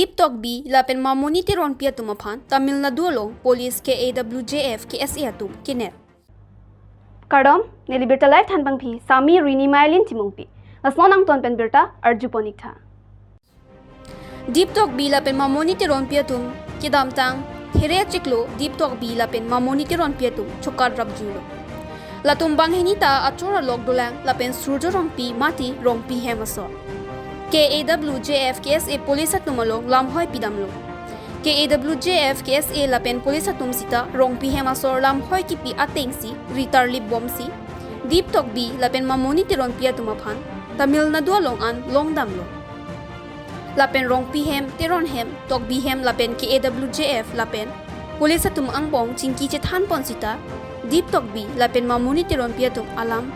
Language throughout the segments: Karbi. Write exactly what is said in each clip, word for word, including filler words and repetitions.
Deep Tokbi lapen Mamoni Teronpi atum aphan Tamil Nadu along police K A W J F K S A atum kenep. Kardom, neli Birta Live thanpangphi, Sami Rini Mailin Timungpi. Lason angton pen birta arjupon-iktha. Deep Tokbi lapen Mamoni Teronpi atum kedamtang There chiklo Deep Tokbi lapen Mamoni Teronpi atum chokat rapjulo. Latum banghini ta achor alok dolang lapen Surjo Rongpi mate Rongpi hem asor. K A W J F K S A police atum along lamhoi pidamlo. K A W J F K S A lapen police atum sita Rongpi hem asor lamhoi kipi atengsi ritarlip bomsi Deep Tokbi lapen Mamoni Teronpi atum aphan Tamil Nadu along an longdamlo. Lapen Rongpi hem, Teron hem, Tokbi hem lapen K A W J F lapen police atum angbong chingki chethanpon sita Deep Tokbi lapen Mamoni Teronpi atum alam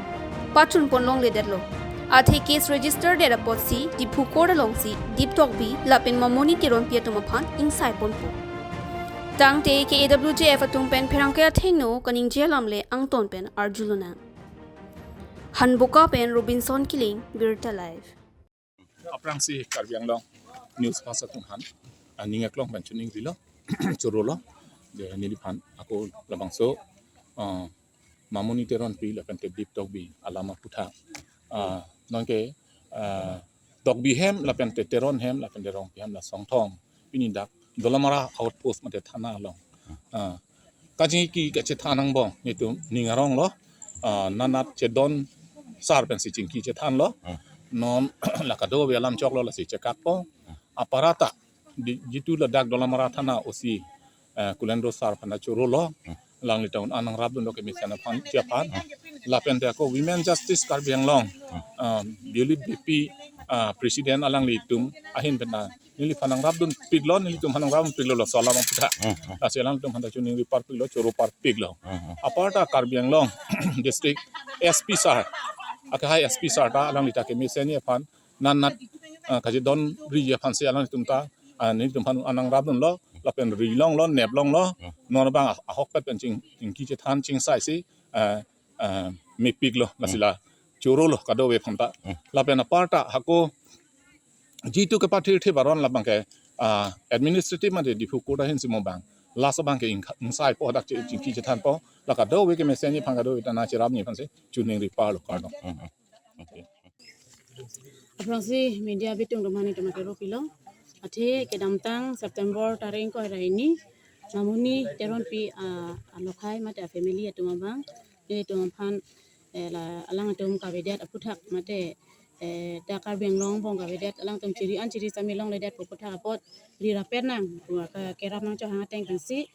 pachunpon longledetlo. Athe case register det apotsi Diphu court alongsi Deep Tokbi lapen Mamoni Teronpi atum aphan ingsaiponpo. Tangte K A W J F atum pen pherangke athengno kaningje alam le angton pen arjulonang. Hanboka pen Robinson Killing, Birta Live. Aphrangsi Karbi Anglong News Fast atum aphan, ah, ning aklong pen chuning rilo, chorolo, de neliphan ako labangso, ah, Mamoni Teronpi lapen te Deep Tokbi alam aputhak. Ah, nonke, ah, Tokbi hem lapen te Teron hem lapen te Rongpi hem la songthom pini dak Dolamara outpost mate thana along. Ah, kachingki kachethan angbong netum ning aronglo, ah, nanat chedon sar pensi chingki chethanlo. Ah. Non la kadokave alam choklo lasi chekakpo. Ah. Aparata di, jitu ladak Dolamara thana O C, eh, Kulendro sar aphan ta chorolo. Ah. Alanglitum an nangrapdunlo kemesen aphan, isi aphan. Ah. Lapen te ako Women Justice Karbi Anglong, ah, Violette Beypi, ah, President alanglitum ahin pen ta neliphan nangrapdunpiklo, nelitum aphan nangrapdunpiklo, laso alam aputhak. Hmm, hmm. Lasi alangtum aphan ta chuning riparpiklo, choroparpiklo. Hmm, hmm. Aparta Karbi Anglong District S P sir, akehai S P sir ta alangli ta kemesen aphan nanat, ah, kachedonri aphansi alangtum ta, ah, nelitum aphan nangrapdunlo, lapen rilonglo, neplonglo, hmm, non abang ahokpet pen ching, chingki chethan chingsaisi, ah, ah, mepiklo, lasi la chorolo kadokave aphan ta. Hmm. Lapen aparta ako jitu kepathirthip aron labang ke, ah, administrative mate Diphu court ahin si mo abang, laso abang ke ing-, ingsaipo dak che-, chingki chethanpo, la kadokave kemesen aphan kadokave ta nangcherapji aphansi chuning riparlo, kardom. Hmm, hmm. Okay. Aphrangsi media bitung atum aphan nelitum akero pilo. Athe kedamtang September tarik ingkoi ra hini, Mamoni Teronpi, ah, alokhai mate a family atum abang, nelitum aphan, eh, la alangtum kavedet aputhak mate, eh, ta Karbi Anglong angbong kavedet, alangtum chiri an chiri sami longledet aputhak apot ri rapet nang, pu aka kerap nangchohang ateng pensi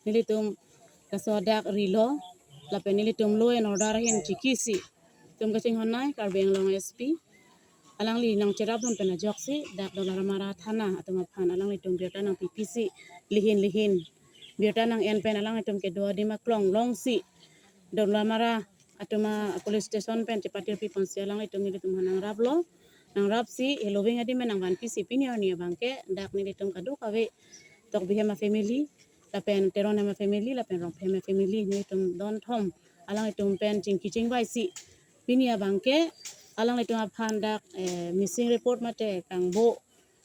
nelitum laso dak rilo, lapen nelitum law and order ahin chingkisi, itum kachinghon nei Karbi Anglong S P, alangli nangcherapdun pen ajoksi dak Dolamara thana atum aphan alanglitum birta nangpipisi, lihin lihin birta nang-en pen alanglitum kedo adim aklong longsi Dolamara atum a police station pen chepatirpiponsi alanglitum nelitum aphan nangraplo. Nangrapsi heloving adim pen nangvanpisi pini arni abang ke dak nelitum kadokave Tokbi hem a family, lapen Teron hem a family, lapen Rongpi hem a family, nelitum don thom alanglitum pen chingki chingvaisi pini abang ke alanglitum aphan dak, eh, missing report mate kangbo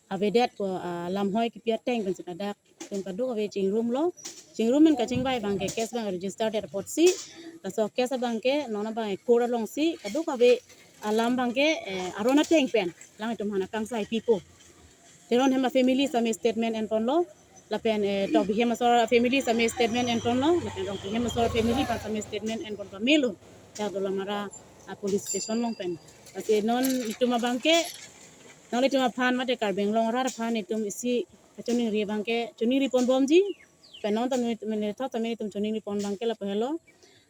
avedet ko, ah, lamhoi kipi ateng pensi ladak itum kadokave chingrumlo. Chingrum pen kachingvai abang ke case abang register det apotsi, laso case abang ke non abang ke court alongsi kadokave alam abang ke, eh, aron ateng pen alanglitum aphan akangsai pipo. Teron hem a family sami statement enponlo, lapen, eh, Tokbi hem asor a family sami statement enponlo, lapen Rongpi hem asor a family aphan sami statement enpon pamelo dak Dolamara a police station along pen. Lasi non itum abang ke, non itum aphan mate Karbi Anglong arat aphan itum isi kachiningri abang ke, chiningriponbomji, pen non tame, mene thot tame itum chiningripon abang ke lapu helo.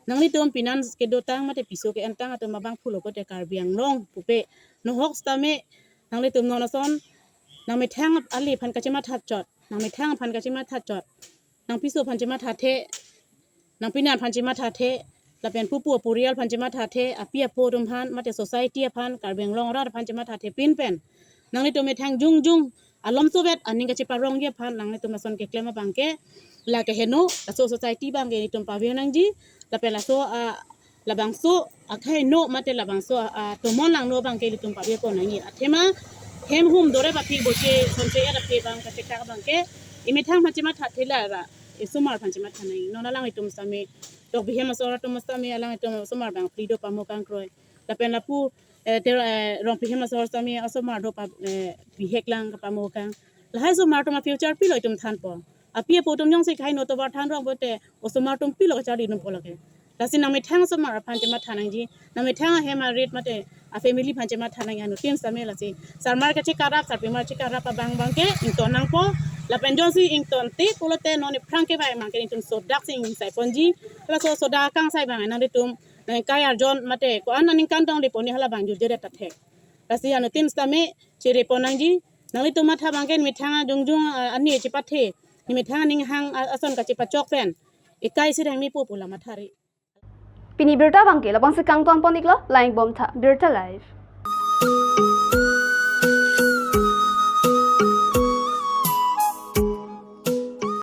Nanglitum pinan kedotang mate piso ke-entang atum abang pulo kote Karbi Anglong pupe. Nohok sitame nanglitum non ason nangmethang ale aphan kachematha chot, nangmethang aphan kachematha chot, nangpiso aphan chemathathe, nangpinan aphan chemathathe, lapen pupu apurial aphan chemathathe, api apo atum aphan mate society aphan, Karbi Anglong arat aphan chemathathe pin pen nanglitum methang jongjong alomsovet aning kacheparongji aphan nanglitum ason keklem abang ke la keheno, laso society abang ke itum pavir nangji, lapen laso, ah, labangso akhai no mate labangso, ah, tomon langno abang ke itum pavirpon nangji. Athema Hem hum dore ba phi boche somche era phi bang kachekak bang ke, imethang phan chematha thela ra, isomar phan chematha nang. Non alanglitum sitame, tok bihem asor atum sitame alanglitum osomar bang phli do pamo kangkroi. Lapen lapu, eh, ter, eh, rong bihem asor sitame osomar do pa, eh, bihek lang kapamo kang. Lahai somar atum a future pilo itum thanpo. Api apo atum jongsi khai no tovar than rong pote osomar atum pilo kacharli num po lake. Lasi nangmethang osomar aphan chematha nangji, nangmethang ahem arit mate a family phan chematha nang, anuttin sitame lasi. Sarmar kachekarap, sarpimar chekarap abang bang ke ington nangpo. Lapen jongsi ingtonte pulote non aphrang ke bang ke itum sodak si ingsai ponji. Laso sodak kangsai bang nanglitum nangkai arjon mate ko-an aningkan tong di poni hala bang jurjere ta thek. Lasi anuttin sitame chere pon nangji. Nanglitum matha bang ke methang jongjong, ah, ani chepathe. Ni methang aning hang, ah, ason kachepachok pen ikai sireng mi po pu la mathari. Pini birta bang ke labangsi kangton pon iklo, lang bom tha Birta Live.